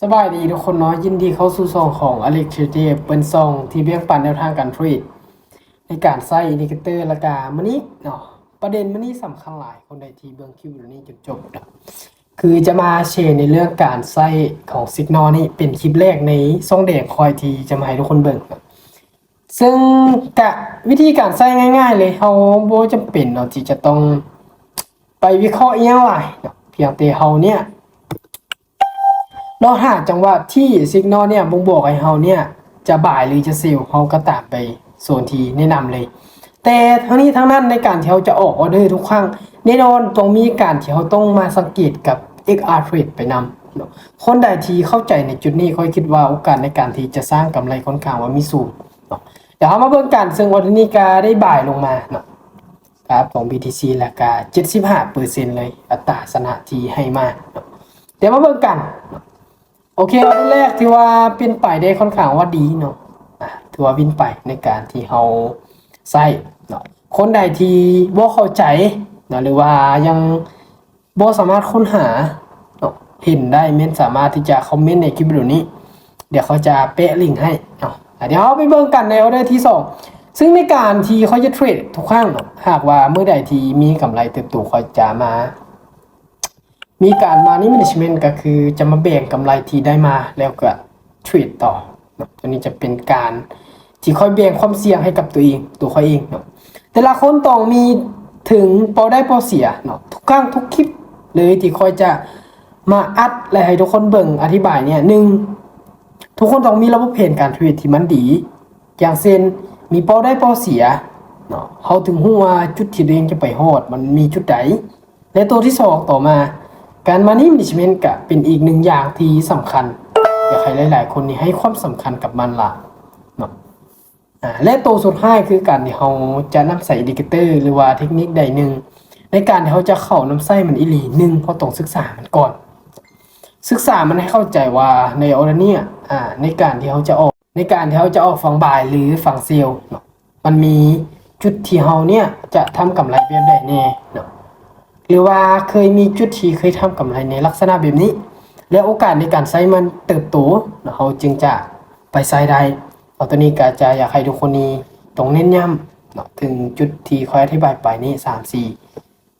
ສະບາຍດີທຸກຄົນເນາະ, ຍິນດີເຂົ້າສູ່ຊ່ອງຂອງ Alex Trader ເປັນຊ່ອງທີ່ແບ່ງປັນແນວທາງການເທຣດ ໃນການໃຊ້ indicator ແລ້ວກະມື້ນີ້ເນາະ, ປະເດັນມື້ນີ້ສຳຄັນຫຼາຍ, ຄົນໃດທີ່ເບິ່ງຄລິບວິດີໂອນີ້ຈົນຈົບເນາະ ຄືຈະມາແຊໃນເລື່ອງການໃຊ້ຂອງ Signal ນີ້ເປັນຄລິບແລກໃນຊ່ອງແດງຂ້ອຍທີ່ຈະມາໃຫ້ທຸກຄົນເບິ່ງ. ເຊິ່ງກະວິທີການໃຊ້ງ່າຍໆເລີຍ, ເຮົາບໍ່ຈຳເປັນເນາະທີ່ຈະຕ້ອງໄປວິເຄາະອີ່ຫຍັງຫຼາຍເນາະ, ພຽງແຕ່ເຮົາເນີ້ຍ ເລາະຫາຈັງຫວະທີ່ Signal ເນີ້ຍບົ່ງບອກໃຫ້ເຮົາເນີ້ຍຈະບາຍ ຫຼື ຈະເຊລ, ເຮົາກໍຕາມໄປໂຊນທີ່ແນະນຳເລີຍ. ແຕ່ທັງນີ້ທັງນັ້ນ ໃນການທີ່ເຮົາຈະອອກອອເດີທຸກຄັ້ງ, ແນ່ນອນຕ້ອງມີການທີ່ເຮົາຕ້ອງມາສັງເກດກັບ ເອັກອາ Trade ໄປນຳເນາະ. ຄົນໃດທີ່ເຂົ້າໃຈໃນຈຸດນີ້, ຂ້ອຍຄິດວ່າໂອກາດໃນການທີ່ຈະສ້າງກຳໄລຄ່ອນຂ້າງວ່າມີສູງເນາະ. ດຽວເຮົາມາເບິ່ງກັນ, ເຊິ່ງອອເດີນີ້ກໍໄດ້ບາຍລົງມາເນາະ, ກາຟຂອງ BTC ແລ້ວກໍ ເຈັດສິບຫ້າເປີເຊັນເລີຍ ອັດຕາຊະນະທີ່ໃຫ້ມາເນາະ. ດຽວມາເບິ່ງກັນເນາະ. ໂອເຄ, ອັນແລກຖືວ່າເປັນໄປໄດ້ຄ່ອນຂ້າງວ່າດີເນາະ, ອາ ຖືວ່າວິນໄປໃນການທີ່ເຮົາໃຊ້ເນາະ. ຄົນໃດທີ່ບໍ່ເຂົ້າໃຈເນາະ ຫຼືວ່າຍັງບໍ່ສາມາດຄົ້ນຫາເນາະ ເຫັນໄດ້ແມ່ນສາມາດທີ່ຈະຄອມເມັນໃນຄລິບວິດີໂອນີ້, ດຽວຂ້ອຍຈະແປະລິງໃຫ້ເນາະ. ອາ ດຽວເຮົາໄປເບິ່ງກັນໃນອອເດີທີສອງ, ເຊິ່ງໃນການທີ່ຂ້ອຍຈະເທຣດທຸກຄັ້ງເນາະ, ຫາກວ່າມື້ໃດທີ່ມີກຳໄລເຕີບໂຕ, ຂ້ອຍຈະມາ ມີການ Money Management ກໍຄືຈະມາແບ່ງກຳໄລທີ່ໄດ້ມາ ແລ້ວກໍເທຣດຕໍ່ເນາະ. ຕົວນີ້ຈະເປັນການທີ່ຂ້ອຍແບ່ງຄວາມສ່ຽງໃຫ້ກັບຕົວເອງ, ຕົວຂ້ອຍເອງເນາະ. ແຕ່ລະຄົນຕ້ອງມີເຖິງເປົ້າໄດ້ເປົ້າເສຍເນາະ. ທຸກຄັ້ງທຸກຄລິບເລີຍທີ່ຂ້ອຍຈະມາອັດ ແລະ ໃຫ້ທຸກຄົນເບິ່ງອະທິບາຍເນີ້ຍ, ໜຶ່ງ ທຸກຄົນຕ້ອງມີລະບົບແຜນການເທຣດທີ່ມັນດີ. ຢ່າງເຊັ່ນ ມີເປົ້າໄດ້ເປົ້າເສຍເນາະ, ເຮົາເຖິງຮູ້ວ່າຈຸດທີ່ຕົວເອງຈະໄປຮອດມັນມີຈຸດໃດ. ແລະ ຕົວທີສອງຕໍ່ມາ, ການ Money Management ກະເປັນອີກໜຶ່ງຢ່າງທີ່ສຳຄັນ, ຢາກໃຫ້ຫຼາຍໆຄົນນີ້ໃຫ້ຄວາມສຳຄັນກັບມັນຫຼາຍເນາະ. ອາ ແລະ ໂຕສຸດທ້າຍຄືການທີ່ເຮົາຈະນຳໃຊ້ Indicator ຫຼືວ່າເທັກນິກໃດໜຶ່ງ ໃນການທີ່ເຮົາຈະເຂົ້ານຳໃຊ້ມັນອີ່ຫຼີ. ໜຶ່ງ ເຮົາຕ້ອງສຶກສາມັນກ່ອນ, ສຶກສາມັນໃຫ້ເຂົ້າໃຈວ່າໃນ order ນີ້ ອາ ໃນການທີ່ເຮົາຈະອອກ ໃນການທີ່ເຮົາຈະອອກຝັ່ງບາຍ ຫຼື ຝັ່ງເຊລເນາະ, ມັນມີຈຸດທີ່ເຮົາເນີ້ຍຈະທຳກຳໄລແບບໃດແດ່ເນາະ ຫຼືວ່າເຄີຍມີຈຸດທີ່ເຄີຍທຳກຳໄລໃນລັກສະນະແບບນີ້ ແລະ ໂອກາດໃນການໃຊ້ມັນເຕີບໂຕເນາະ, ເຮົາຈຶ່ງຈະໄປໃຊ້ໄດ້. ເອົາ ຕົວນີ້ກໍຈະຢາກໃຫ້ທຸກຄົນນີ້ຕ້ອງເນັ້ນຢ້ຳເນາະ ເຖິງຈຸດທີ່ຂ້ອຍອະທິບາຍໄປນີ້ ສາມສີ່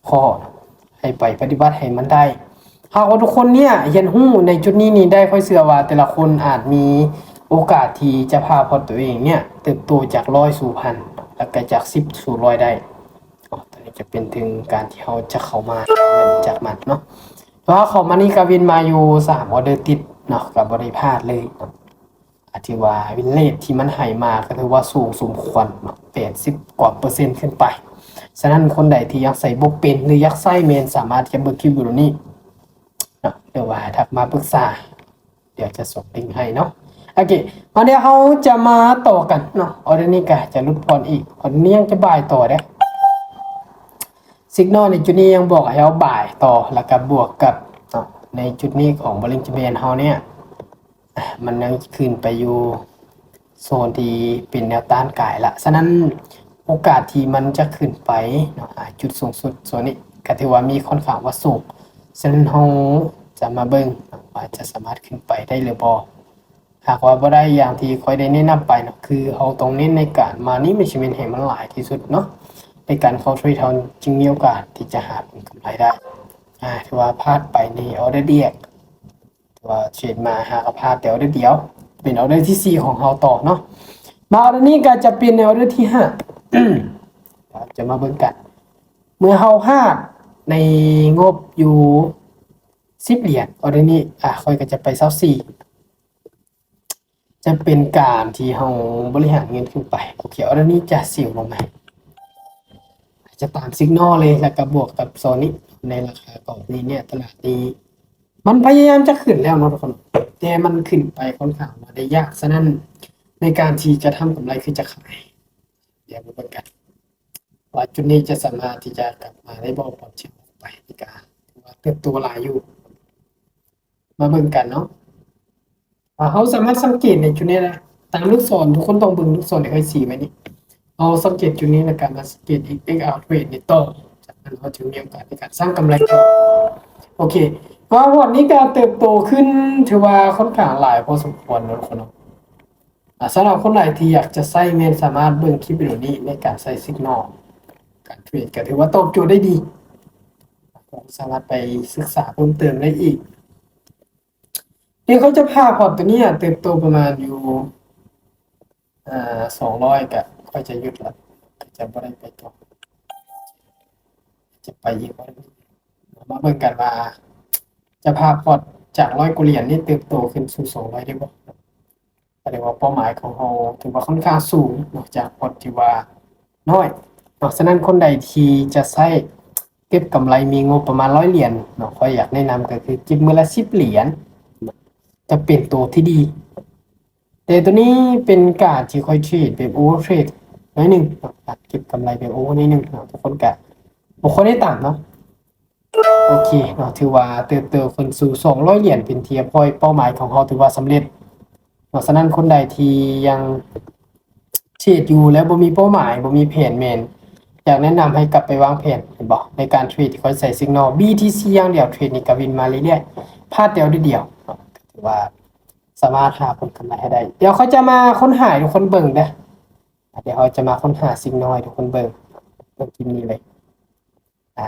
ຂໍ້ ໃຫ້ໄປປະຕິບັດໃຫ້ມັນໄດ້. ຫາກວ່າທຸກຄົນເນີ້ຍຮຽນຮູ້ໃນຈຸດນີ້ນີ້ໄດ້, ຂ້ອຍເຊື່ອວ່າແຕ່ລະຄົນອາດມີໂອກາດທີ່ຈະພາພອດຕົວເອງເນີ້ຍເຕີບໂຕຈາກຮ້ອຍສູ່ພັນ ແລ້ວກໍຈາກສິບສູ່ຮ້ອຍໄດ້. ອໍ ຕົວນີ້ຈະເປັນເຖິງການທີ່ເຮົາຈະເຂົ້າມາຈາກມັນເນາະ. ເພາະວ່າເຂົ້າມານີ້ກໍວິນມາຢູ່ສາມອອເດີຕິດເນາະ, ກໍບໍ່ໄດ້ພາດເລີຍເນາະ. ອາ ຖືວ່າວິນເຣດທີ່ມັນໃຫ້ມາກໍຖືວ່າສູງສົມຄວນເນາະ, ແປດສິບກວ່າເປີເຊັນຂຶ້ນໄປ. ສະນັ້ນ ຄົນໃດທີ່ຍັງໃຊ້ບໍ່ເປັນ ຫຼື ຢາກໃຊ້ແມ່ນສາມາດທີ່ຈະເບິ່ງຄລິບວິດີໂອນີ້ເນາະ ຫຼືວ່າທັກມາປຶກສາ, ດຽວຈະສົ່ງລິງໃຫ້ເນາະ. ໂອເຄ ມາ ດຽວເຮົາຈະມາຕໍ່ກັນເນາະ. ອໍ ດຽວນີ້ກໍຈະຫຼຸດຜ່ອນອີກ, ອໍ ດຽວນີ້ຍັງຈະບາຍຕໍ່ເດ້. Signal ໃນຈຸດນີ້ຍັງບອກໃຫ້ເຮົາບາຍຕໍ່ ແລ້ວກໍບວກກັບເນາະ ໃນຈຸດນີ້ຂອງ Bollinger Band ເຮົາເນີ້ຍ ອາ ມັນຍັງຂຶ້ນໄປຢູ່ໂຊນທີ່ເປັນແນວຕ້ານກາຍລະ. ສະນັ້ນ ໂອກາດທີ່ມັນຈະຂຶ້ນໄປເນາະ ອາ ຈຸດສູງສຸດໂຊນນີ້ ກໍຖືວ່າມີຄ່ອນຂ້າງວ່າສູງ. ສະນັ້ນ ເຮົາຈະມາເບິ່ງວ່າຈະສາມາດຂຶ້ນໄປໄດ້ຫຼືບໍ່. ຫາກວ່າບໍ່ໄດ້ຢ່າງທີ່ຂ້ອຍໄດ້ແນະນຳໄປເນາະ, ຄືເຮົາຕ້ອງເນັ້ນໃນການ Money Management ໃຫ້ມັນຫຼາຍທີ່ສຸດເນາະ, ໃນການເຂົ້າເທຣດ ເຮົາຈຶ່ງມີໂອກາດທີ່ຈະຫາຜົນກຳໄລໄດ້. ອາ ຖືວ່າພາດໄປໃນ order ແລກ ຖືວ່າເທດມາຫາກໍພາດແຕ່ order ດຽວ, ເປັນ order ທີສີ່ຂອງເຮົາຕໍ່ເນາະ. ມາ order ນີ້ກໍຈະເປັນໃນ order ທີຫ້າ ເຮົາຈະມາເບິ່ງກັນ. ເມື່ອເຮົາພາດໃນງົບຢູ່ສິບຫຼຽນ, order ນີ້ ອາ ຂ້ອຍກໍຈະໄປຊາວສີ່ ຈະເປັນການທີ່ເຮົາບໍລິຫານເງິນຂຶ້ນໄປ. ໂອເຄ ອໍ ດຽວນີ້ຈະເຊວລົງມາ ຈະຕາມ Signal ເລີຍ ແລ້ວກໍບວກກັບໂຊນນີ້ ໃນລາຄາກອບນີ້ເນຍ. ຕະຫຼາດນີ້ມັນພະຍາຍາມຈະຂຶ້ນແລ້ວເນາະທຸກຄົນ, ແຕ່ມັນຂຶ້ນໄປຄ່ອນຂ້າງວ່າໄດ້ຍາກ. ສະນັ້ນ ໃນການທີ່ຈະທຳກຳໄລຄືຈະຂາຍ, ດຽວມາເບິ່ງກັນວ່າຈຸດນີ້ຈະສາມາດທີ່ຈະກັບມາໄດ້ບໍ່ ກ່ອນຊິອອກໄປ. ນີ້ກໍຖືວ່າເຕີບໂຕຫຼາຍຢູ່. ມາເບິ່ງກັນເນາະ ວ່າເຮົາສາມາດສັງເກດໃນຈຸດນີ້ໄດ້. ຕາມລູກສອນ, ທຸກຄົນຕ້ອງເບິ່ງລູກສອນທີ່ຂ້ອຍຊີ້ໄວ້ນີ້. ເຮົາສັງເກດຈຸດນີ້ ແລ້ວກໍມາສັງເກດ ເອັກອາ Trade ນີ້ຕໍ່ຈາກ ເຮົາຈຶ່ງມີໂອກາດໃນການສ້າງກຳໄລຕໍ່. ໂອເຄ ມາຮອດນີ້ກໍເຕີບໂຕຂຶ້ນ ຖືວ່າຂ້ອນຂ້າງຫຼາຍພໍສົມຄວນເນາະທຸກຄົນເນາະ. ອາ ສຳລັບຄົນໃດທີ່ຢາກຈະໃຊ້ແມ່ນສາມາດເບິ່ງຄລິບວິດີໂອນີ້ໃນການໃຊ້ Signal ການເທຣດ ກໍຖືວ່າຕອບໂຈດໄດ້ດີ. ສາມາດໄປສຶກສາເພີ່ມເຕີມໄດ້ອີກ. ດຽວຂ້ອຍຈະພາພອດຕົວນີ້ເຕີບໂຕປະມານຢູ່ ອາ ສອງຮ້ອຍ ກໍຂ້ອຍຈະຢຸດລະ ກໍຈະບໍ່ໄດ້ໄປຕໍ່ ຈະໄປອີກບໍ່ໄດ້. ມາເບິ່ງກັນວ່າຈະພາພອດຈາກຮ້ອຍກວ່າຫຼຽນນີ້ເຕີບໂຕຂຶ້ນສູ່ສອງຮ້ອຍໄດ້ບໍ່. ກໍເລີຍວ່າເປົ້າໝາຍຂອງເຮົາຖືວ່າຂ້ອນຂ້າງສູງເນາະ ຈາກພອດທີ່ວ່ານ້ອຍເນາະ. ສະນັ້ນຄົນໃດທີ່ຈະໃຊ້ເກັບກຳໄລມີງົບປະມານຮ້ອຍຫຼຽນເນາະ ຂ້ອຍຢາກແນະນຳກໍຄືເກັບມື້ລະສິບຫຼຽນ ຈະເປັນໂຕທີ່ດີ. ແຕ່ໂຕນີ້ເປັນການທີ່ຂ້ອຍເທຣດແບບ overtrade ໜ້ອຍໜຶ່ງເນາະ ເກັບກຳໄລແບບ over ໜ້ອຍໜຶ່ງເນາະ. ທຸກຄົນກະບໍ່ຄວນໄດ້ຕາມເນາະ. ໂອເຄເນາະ ຖືວ່າເຕີບໂຕຂຶ້ນສູ່ສອງຮ້ອຍຫຼຽນເປັນທີ່ຮຽບຮ້ອຍ. ເປົ້າໝາຍຂອງເຮົາຖືວ່າສຳເລັດເນາະ. ສະນັ້ນຄົນໃດທີ່ຍັງເທຣດຢູ່ແລ້ວບໍ່ມີເປົ້າໝາຍ ບໍ່ມີແຜນແມ່ນ ຢາກແນະນຳໃຫ້ກັບໄປວາງແຜນ ເຫັນບໍ່ ໃນການເທຣດທີ່ຂ້ອຍໃຊ້ Signal BTC ຢ່າງດຽວ ເທຣດນີ້ກໍວິນມາເລື້ອຍໆ ພາດແຕ່ເທື່ອດຽວເນາະ ຖືວ່າ ສາມາດຫາຜົນກຳໄລໃຫ້ໄດ້. ດຽວຂ້ອຍຈະມາຄົ້ນຫາໃຫ້ທຸກຄົນເບິ່ງເດີ້. ດຽວເຮົາຈະມາຄົ້ນຫາ Signal ໃຫ້ທຸກຄົນເບິ່ງ ເບິ່ງທີ່ນີ້ເລີຍ. ອາ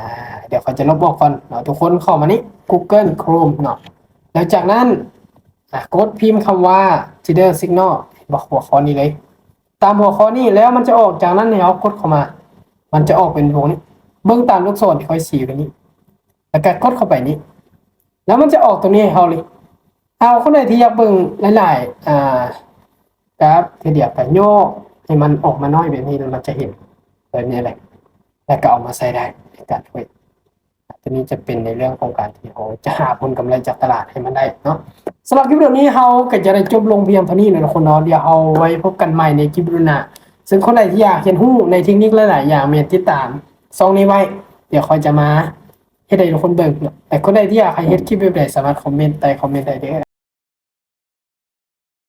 ດຽວຂ້ອຍຈະລົບອອກກ່ອນເນາະ. ທຸກຄົນເຂົ້າມານີ້ Google Chrome ເນາະ. ແລ້ວຈາກນັ້ນ ອາ ກົດພິມຄຳວ່າ Trader Signal ເຫັນບໍ່ ຫົວຂໍ້ນີ້ເລີຍ. ຕາມຫົວຂໍ້ນີ້ ແລ້ວມັນຈະອອກ ຈາກນັ້ນໃຫ້ເຮົາກົດເຂົ້າມາ ມັນຈະອອກເປັນວົງນີ້ ເບິ່ງຕາມລູກສອນທີ່ຂ້ອຍຊີ້ໄວ້ນີ້ ແລ້ວກໍກົດເຂົ້າໄປນີ້ ແລ້ວມັນຈະອອກຕົວນີ້ໃຫ້ເຮົາເລີຍ. ເອົາ ຄົນໃດທີ່ຢາກເບິ່ງຫຼາຍໆ ອາ ກາຟເທື່ອດຽວ ກໍຍໍໃຫ້ມັນອອກມາໜ້ອຍແບບນີ້ ແລ້ວມັນຈະເຫັນແບບນີ້ແຫຼະ ແລ້ວກໍເອົາມາໃຊ້ໄດ້ໃນການເທຣດ. ຕົວນີ້ຈະເປັນໃນເລື່ອງຂອງການທີ່ເຮົາຈະຫາຜົນກຳໄລຈາກຕະຫຼາດໃຫ້ມັນໄດ້ເນາະ. ສຳລັບຄລິບວິດີໂອນີ້ ເຮົາກໍຈະໄດ້ຈົບລົງພຽງເທົ່ານີ້ເນາະທຸກຄົນເນາະ. ດຽວເຮົາໄວ້ພົບກັນໃໝ່ໃນຄລິບວິດີໂອໜ້າ. ເຊິ່ງຄົນໃດທີ່ຢາກຮຽນຮູ້ໃນເທັກນິກຫຼາຍໆຢ່າງ ແມ່ນຕິດຕາມຊ່ອງນີ້ໄວ້ ດຽວຂ້ອຍຈະມາ ເຮັດໃຫ້ທຸກຄົນເບິ່ງເນາະ. ແຕ່ຄົນໃດທີ່ຢາກໃຫ້ເຮັດຄລິບແບບໃດ ສາມາດຄອມເມັນໃຕ້ຄອມເມັນໄດ້ເດີ້.